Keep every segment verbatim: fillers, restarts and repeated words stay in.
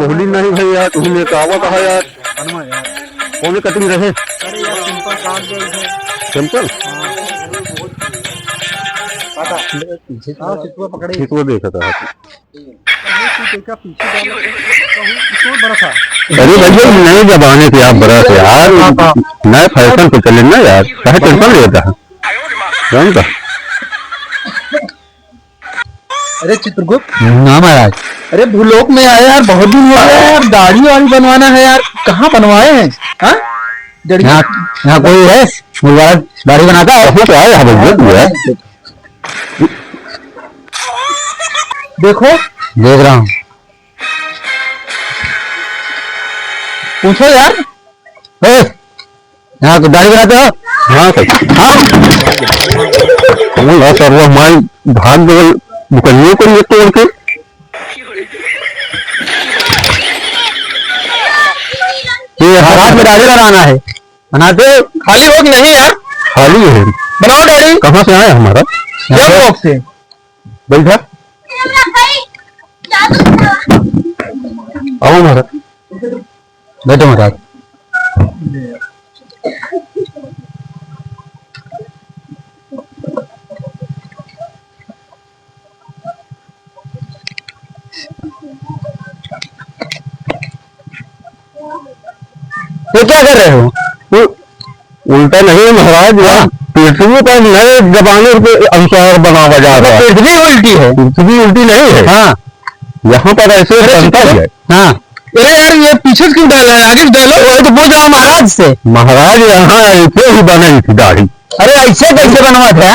कोहली नहीं भाई यार, तुम नेतावा कहा यार। बनवा यार। कौन कटिंग रहे? अरे यार, simple काट दे इधर। Simple? हाँ। पीछे हाँ, चितुआ पकड़े। चितुआ देखा था। अरे भैया, नए जमाने के आप बरस यार, नए fashion पे चले ना यार, काहे tension लेता है? कौन का? अरे चित्रगुप्त। हाँ महाराज। अरे भूलोक में आए यार, बहुत दिन हो गया यार, दाढ़ी वाढ़ी बनवाना है यार, कहाँ बनवाए हैं? हाँ? जड़िया। यहाँ, यहाँ कोई है? मुबारक दाढ़ी बनाता है? वो तो आया है भैया, तू है। देखो। देख रहा हूँ। पूछो यार। ए, यहाँ तो दाढ़ी बनाते हो? हाँ सर। हाँ। कौन है सर, वो हमारी भाग दो, दुकानियों को ये तोड़ के। ये हाथ में दाढ़ी बनाना है। बनाते। खाली हो कि नहीं यार? खाली है। बनाओ दाढ़ी। कहाँ से आया हमारा? यहाँ लोग से। बैठा। आओ महाराज। बैठो महाराज। ये क्या कर रहे हो? उ-, उल्टा नहीं महाराज, यहाँ हाँ। पृथ्वी पर नए जमाने के अनुसार बनावा जा रहा है। पृथ्वी उल्टी है। पृथ्वी उल्टी नहीं है। हाँ। यहाँ पर ऐसे अरे बनता है। हाँ। अरे यार, ये पीछे से क्यों डाला है? आगे से डालो। वही तो पूछ रहा हूँ महाराज से। महाराज यहाँ ऐसे ही बनाई थी दाढ़ी। अरे ऐसे कैसे बनवा था?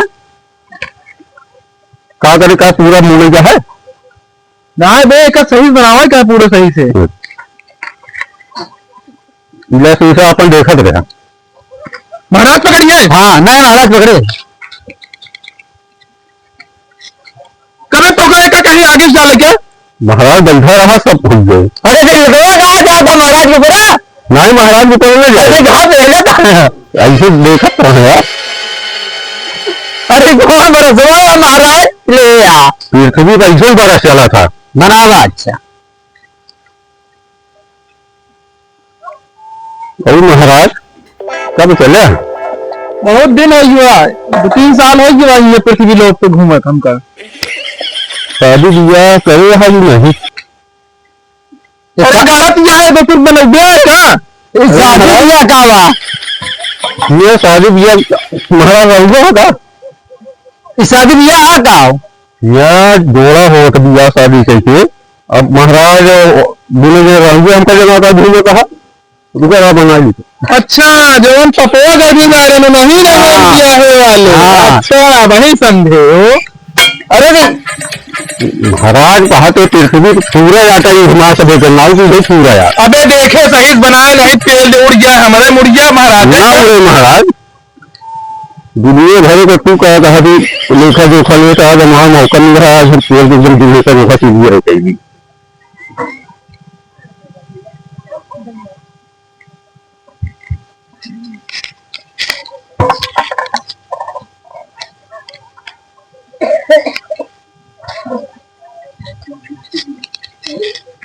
का करे, का पूरा मुड़े का है? ना बे, एका सही बनावा का पूरा सही से। ले, तो इसे अपन देखत रहे। महाराज पकड़िए। हाँ, नहीं, महाराज पकड़े। कबे तो का एका कहीं आगे से डाले क्या? महाराज बैठा रहा, सब भूल गए। अरे, तो लुकवा कहाँ जाता महाराज के पूरा? नहीं, महाराज को पकड़ने जाए। अरे, कहाँ पे है ना? ऐसे देखत रहे यार। अरे, कौन बरसवा महाराज? ले आ। पृथ्वी का ऐसे ही बरस चला था। बनावा अच्छा। अरे महाराज, कब चले? बहुत दिन हो गया, दो तीन साल हो गया ये पृथ्वी लोक पे घूमत हमका। शादी बियाह करे है कि नहीं? अरे गलत बियाह है तो फिर बनैबे का? ये अरे शादी महाराज। बियाह का बा? ये शादी बियाह महाराज रहुआ का? ये शादी बियाह आ का हो? यह जोड़ा होत बियाह शादी कैसे? अब महाराज बोले जे रहुए हमका जगह का घूमे कहा, रुका रहा बंगाली को। अच्छा, जवन पपवा गए भी मारे में नहीं रहे हाँ। बियाहे वाले। हाँ। अच्छा, वही समझे हो। अरे रे। महाराज कहा तो पृथ्वी को पूरा जाता है, हमारा सब एक नाव की नहीं पूरा यार। अबे देखे सही बनाए नहीं, तेल दे उड़ गया, हमारे मुड़ गया महाराज। ना उड़े महाराज। दुनिया भर का तू कहा था कि लेखा जोखा लेता, आज हमारा मौका मिल रहा है, आज हम तेल के एकदम लेखा जोखा चीज है कहीं भी।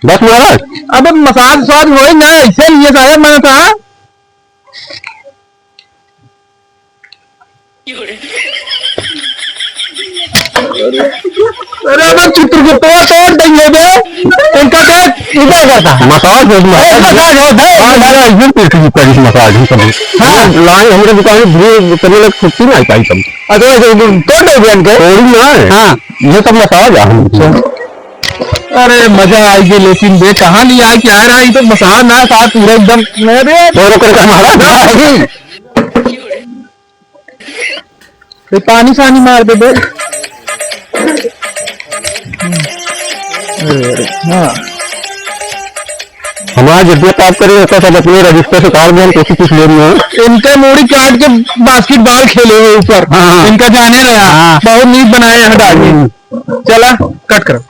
बस महाराज। अबे मसाज उसाज होई ना, ऐसे लिए साहब मैंने कहा। अरे अबे चित्रगुप्त तोड़ देंगे बे। इनका देख, इधर करता है। मसाज होत है। ए, मसाज होत है। हाँ, दादा, इधर पृथ्वी पर इस मसाज हम सब। हाँ। लाए हमरे दुकान में भीड़ करने लग छुट्टी ना पाई सब। अच्छा, अच्छा, तोड़ दे बे इनके। तोड़ी ना है। हाँ। ये सब मसाज है हम। अरे मजा आएगी, लेकिन बे कहाँ लिया क्या रहा, ये तो मसाज ना साथ पूरा एकदम। अरे तोड़ कर का मारा। ये पानी सानी मार दे बे। अरे, अरे, हाँ। हमारा जितना पाप करे, उसका सब अपने register से काट दे, हम कुछ कुछ लेब ना। इनका मूड़ी काट के basketball खेले हुए ऊपर। हाँ, हाँ। इनका जाने रहा। हाँ। बहुत नीक बनाए हैं दाढ़ी। हम्म। चला, cut करो।